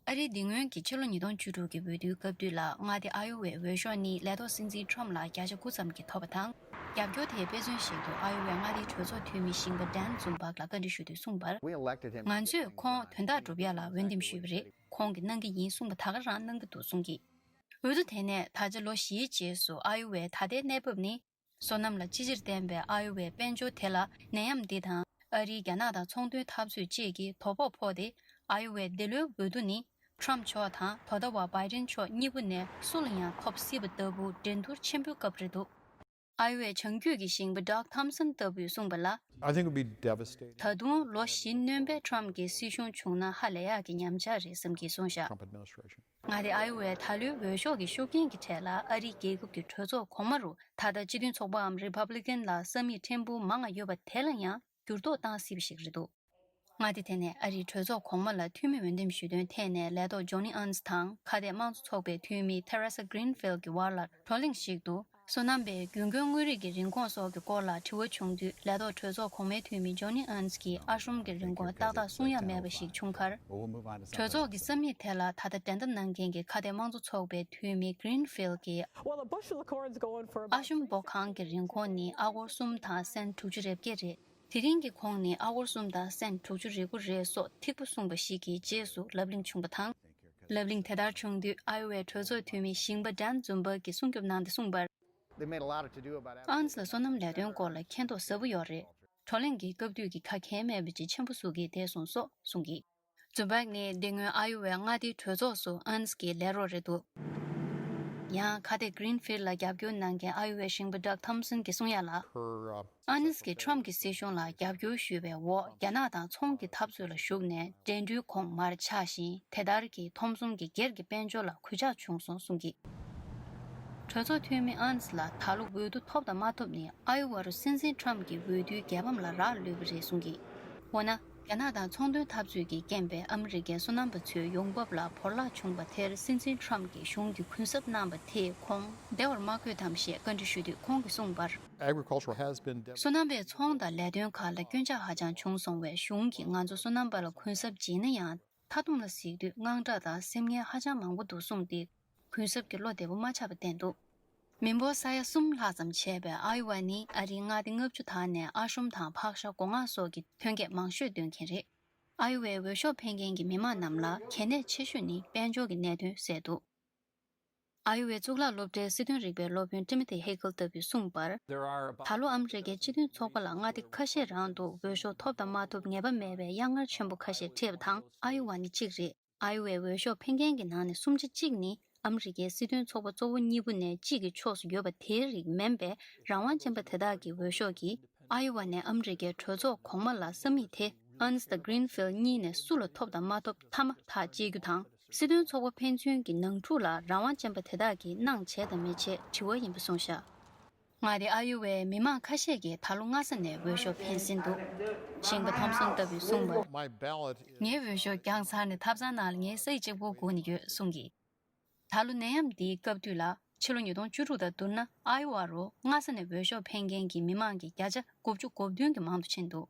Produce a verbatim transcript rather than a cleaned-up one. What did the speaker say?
ཨ་རིའི་འདི་སྔོན་གྱི་ཕྱི་ལོ་ཉིས་སྟོང་བཅུ་དྲུག་གི་འོས་བསྡུའི་སྐབས་དུས་ལ་མངའ་སྡེ་ཨ་ཡོ་ཝའི་འོས་ཤོག་ནི་ལས་ཐོག་སྲིད་འཛིན་ཁྲོམ་ལ་བརྒྱ་ཆ་དགུ་ཙམ་གྱིས་ཐོབ་པ་དང་། རྒྱབ་སྐྱོར་དེའི་དཔེ་མཚོན་ཞིག་ཏུ་ཨ་ཡོ་ཝའི་མངའ་སྡེའི་གྲོས་ཚོགས་འཐུས་མི་ཞིང་པ་ཌན་ཛུམ་བག་ལ་བཀའ་འདྲི་ཞུ་དུས་གསུངས་པར། ང་ཚོས་ཁོང་དོན་དག་སྒྲུབ་ཡ་ལ་འོས་འདེམས་ཞུས་པ་རེད། ཁོང་གིས་གནང་གི་ཡིན་གསུངས་པ་ད་ག་རང་གནང་གི་འདུག་གསུངས་ཀྱིས། འོས་བསྡུ་དེ་ནས་ད་ཆ་ལོ་བཞིའི་རྗེས་སུ་ཨ་ཡོ་ཝའི་ད་ལྟའི་གནས་བབ་ནི། སོ་ནམ་ལ་ཅི་ཕྱིར་བརྟེན་པའི་ཨ་ཡོ་ཝའི་དཔལ་འབྱོར་དེ་ལ་ནད་ཡམས་འདི་དང་ཨ་རིའི་རྒྱ་ནག་དང་ཚོང་དོན་འཐབ་རྩོད་བཅས་ཀྱི་དོ་ཕོག་ཕོག་སྟེ། ཨ་ཡོ་ཝའི་འདི་ལོའི་འོས་བསྡུ་ནི་ཁྲོམ་མཆོག་དང་དོ་ཟླ་བ་བྷའི་ཌེན་མཆོག་གཉིས་པོ་ནས་སུ་ལ་ཡང་ཐོབ་སྲིད་པ་ལྟ་བུ་འགྲན་བསྡུར་ཆེན་པོའི་སྐབས་རེད་འདུག་ཨ་ཡོ་ཝའི་བྱང་རྒྱུད་ཀྱི་ཞིང་པ་Doug Thompson ལྟ་བུས་གསུངས་པ་ལ། I think it would be devastating. ད་དུང་ལོ་བཞི་སྣོན་པའི་ཁྲོམ་གྱི་སྲིད་གཞུང་བྱུང་ན་ཧ་ལས་ཡག་གི་ཉམས་ཆག་རེད་བསམ་གྱིས་གསུངས་ཤག Trump administration. མངའ་སྡེ་ཨ་ཡོ་ཝའི་ད་ལོའི་འོས་ཤོག་གི་ཤུགས་རྐྱེན་གྱི་གྲས་ལ་ཨ་རིའི་རྒྱལ་ཁབ་ཀྱི་གྲོས་ཚོགས་གོང་མ་རུ་ད་ལྟ་སྤྱི་མཐུན་ཚོགས་པའམ་རི་ཕབ་ལི་ཀན་ལ་ས་མིག་ཕྲན་བུ་མང་ང་ཡོད་པ་དེ་ལ་ཡང་འགྱུར་ལྡོག་བཏང་སྲིད་པ་ཞིག་རེད་འདུག་མངའ་སྡེ་དེ་ནས་ཨ་རིའི་གྲོས་ཚོགས་གོང་མ་ལ་འཐུས་མི་འོས་འདེམས་ཞུ་དོན་ཐད་ནས་ལས་ཐོག་ཇོ་ནི་ཨན་སི་དང་ཁ་གཏད་དམངས་གཙོ་ཚོགས་པའི་འཐུས་མི་ཐེ་རེ་ས་གྷི་རིན་ཕིལ་གྱི་བར་ལ་བགྲོ་གླེང་ཞིག་ཏུ། སོ་ནམ་པའི་རྒྱུན་གོན་དངོས་རིགས་ཀྱི་རིན་གོང་སོགས་ཀྱི་སྐོར་ལ་དྲི་བ་བྱུང་དུས་ལས་ཐོག་གྲོས་ཚོགས་གོང་མའི་འཐུས་མི་ཇོ་ནི་ཨན་སི་ཀྱིས་ཨ་ཧྲོམ་གྱི་རིན་གོང་ཏག་ཏག་གསུང་ཡ་མེད་པ་ཞིག་བྱུང་ཁར། གྲོས་ཚོགས་ཀྱི་ས་མིག་དེ་ལ་ད་ལྟ་འགྲན་ཟླ་གནང་མཁན་གྱི་ཁ་གཏད་དམངས་གཙོ་ཚོགས་པའི་འཐུས་མི་Greenfield གྱིས། Well, the bushel of corn's going for about ཨ་ཧྲོམ་སྦོ་ཁང་གི་རིན་གོང་ནི་ཨ་སྒོར་གསུམ་དང་སེན་དྲུག་ཅུ་རེ་བརྒྱད་རེད། དེ་རིང་གི་གོང་ནི་ཨ་སྒོར་གསུམ་དང་སེན་དྲུག་ཅུ་རེ་དགུ་རེད་སོགས་ཐིག་པ་གསུངས་པ་ཞིག་གི་རྗེས་སུ་ལབ་གླེང་བྱུང་བ་དང་། ལབ་གླེང་དེ་ལྟར་བྱུང་དུས་ཨ་ཡོ་ཝའི་གྲོས་ཚོགས་འཐུས་མི་ཞིང་པ་ཌན་ཛུམ་བག་གིས་སྲུང་སྐྱོབ་གནང་སྟེ་གསུངས་པར། They made a lot of to do about agriculture. ཨན་སི་ལ་སོ་ནམ་ལས་དོན་སྐོར་ལ་མཁྱེན་རྟོགས་ཟབ་པོ་ཡོད་རེད། བགྲོ་གླེང་གི་སྐབས་དུས་ཀྱི་ཁ་གལ་མེད་པ་ཅིག་ཆེན་པོ་བཟོ་གི་བསྡད་སོང་སོགས་གསུངས་ཀྱིས། ཛུམ་བག་ནི་དེ་སྔོན་ཨ་ཡོ་ཝའི་མངའ་སྡེའི་གྲོས་ཚོགས་སུ་ཨན་སི་ཀྱི་ལས་རོགས་རེད་འདུག་ཡང་ཁ་གཏད་Greenfield ལ་རྒྱབ་སྐྱོར་གནང་མཁན་ཨ་ཡོ་ཝའི་ཞིང་པ་Doug Thompson གྱིས་གསུང་ཡ་ལ། ཨ་ནིས་ཀྱིས་ཁྲོམ་གྱི་སྲིད་གཞུང་ལ་རྒྱབ་སྐྱོར་ཞུས་པའི་འོག་རྒྱ་ནག་དང་ཚོང་གི་འཐབ་རྩོད་ལ་ཞུགས་ནས་འགྲན་བསྡུར་གོང་མར་ཆག་ཞིང་དེ་ལྟར་གྱིས་ཐོན་ཁུངས་ཀྱི་སྒེར་གྱི་དཔལ་འབྱོར་ལ་གོད་ཆག་བྱུང་སོང་གསུངས་ཀྱིས། གྲོས་ཚོགས་འཐུས་མི་ཨ་ནིས་ལ་ད་ལོ་འོས་བསྡུ་ཐོབ་དང་མ་ཐོབ་ནི་ཨ་ཡོ་ཝ་རུ་སྲིད་འཛིན་ཁྲོམ་གྱི་འོས་བསྡུའི་རྒྱལ་ཕམ་ལ་རག་ལུས་པ་རེད་གསུངས་ཀྱིས། འོ་ན། རྒྱ་ནག་དང་ཚོང་དོན་འཐབ་རྩོད་ཀྱི་རྐྱེན་པས་ཨ་མི་རི་ཀའི་སོ་ནམ་པ་ཚོའི་ཡོང་འབབ་ལ་བོར་བརླག་བྱུང་བ་དེར་སྲིད་འཛིན་ཁྲོམ་གྱིས་གཞུང་གི་གུན་གསབ་གནང་བ་དེས་ཁོང་བདེ་བར་མ་འཁོད་དམ་ཞེས་བཀའ་འདྲི་ཞུ་དུས་ཁོང་གིས་གསུངས་པར། Agriculture has been dev- སོ་ནམ་པའི་ཚོང་དང་ལས་དོན་ཁག་ལ་སྐྱོན་ཆག་ཧ་ཅང་བྱུང་སོང་བས་གཞུང་གིས་ང་ཚོ་སོ་ནམ་པ་ལ་གུན་གསབ་བྱིན་ན་ཡང་མཐའ་སྡོམ་ལ་གཟིགས་དུས་དངངས་སྐྲག་དང་སེམས་ངལ་ཧ་ཅང་མང་པོ་འདུག་གསུངས་ཏེ། གུན་གསབ་ཀྱི་བློ་བདེ་པོ་མ་ཆགས་པ་བསྟན་འདུག་མི་འབོར་ས་ཡ་གསུམ་ལྷག་ཙམ་བྱས་པའི་ཨ་ཡོ་ཝ་ནི་ཨ་རིའི་མངའ་སྡེ་ལྔ་བཅུ་དག་ནས་ཨ་ཧྲོམ་དང་ཕག་ཤ་སྒོ་ང་སོགས་ཀྱི་ཐོན་སྐྱེད་མང་ཤོས་འདོན་མཁན་རེད། ཨ་ཡོ་ཝའི་འོས་ཤོག་འཕེན་མཁན་གྱི་མི་མང་རྣམས་ལ་གལ་གནད་ཆེ་ཤོས་ནི་དཔལ་འབྱོར་གྱི་གནད་དོན་གསལ་འདུག་ཨ་ཡོ་ཝའི་གཙུག་ལག་སློབ་གྲྭའི་སྲིད་དོན་རིག་པའི་སློབ་དཔོན་Timothy Hegel ལྟ་བུས་གསུངས་པར། ད་ལོ་ཨ་མི་རི་ཀའི་སྤྱི་མཐུན་ཚོགས་པ་ལ་མངའ་སྡེ་ཁ་ཤས་རང་དུ་འོས་ཤོག་ཐོབ་དང་མ་ཐོབ་ངེས་པ་མེད་པའི་གཡག་ངར་ཆེན་པོ་ཁ་ཤས་འཕྲད་པ་དང་ཨ་ཡོ་ཝ་ནི་གཅིག་རེད། ཨ་ཡོ་ཝའི་འོས་ཤོག་འཕེན་མཁན་གྱི་ནང་ནས་གསུམ་ཆ་གཅིག་ནི་ཨ་མི་རི་ཀའི་སྲིད་དོན་ཚོགས་པ་གཙོ་བོ་གཉིས་པོ་ནས་གཅིག་གི་ཕྱོགས་སུ་ཡོད་པ་དེའི་རིགས་མིན་པའི་རང་དབང་ཅན་པ་དེ་དག་གི་འོས་ཤོག་གིས་ཨ་ཡོ་ཝ་ནས་ཨ་མི་རི་ཀའི་གྲོས་ཚོགས་གོང་མ་ལ་ས་མིག་དེ་ཨན་སི་དང་Greenfield གཉིས་ནས་སུ་ལ་ཐོབ་དང་མ་ཐོབ་མཐའ་མ་ཐག་བཅད་རྒྱུ་དང་། སྲིད་དོན་ཚོགས་པ་ཕན་ཚུན་གྱི་ནང་འཁྲུག་ལ་རང་དབང་ཅན་པ་དེ་དག་གིས་སྣང་བྱེད་དང་མི་བྱེད་དྲི་བ་ཡིན་པ་གསུངས་བཞག་མངའ་སྡེ་ཨ་ཡོ་ཝའི་མི་མང་ཁ་ཤས་ཀྱིས་ད་ལོ་སྔ་ས་ནས་འོས་ཤོག་འཕེན་ཟིན་འདུག་ཞིང་པ་ཐོམ་སོན་ལྟ་བུས་གསུངས་པར། My ballot is ངའི་འོས་ཤོག་བརྒྱངས་ཚར་ནས་ཐབ་ཚང་ནང་ལ་ངའི་ས་ཡིག་གཅིག་པོ་སྒུག་ནས་ཡོད་གསུངས་ཀྱིས། ད་ལོ་ནད་ཡམས་འདིའི་སྐབས་དུས་ལ་ཕྱི་ལོ་ཉིས་སྟོང་བཅུ་དྲུག་དང་བསྡུར་ན་ཨ་ཡོ་ཝ་རུ་སྔ་ས་ནས་འོས་ཤོག་འཕེན་མཁན་གྱི་མི་མང་གི་བརྒྱ་ཆ་དགུ་བཅུ་གོ་བདུན་གྱི་མང་དུ་ཕྱིན་འདུག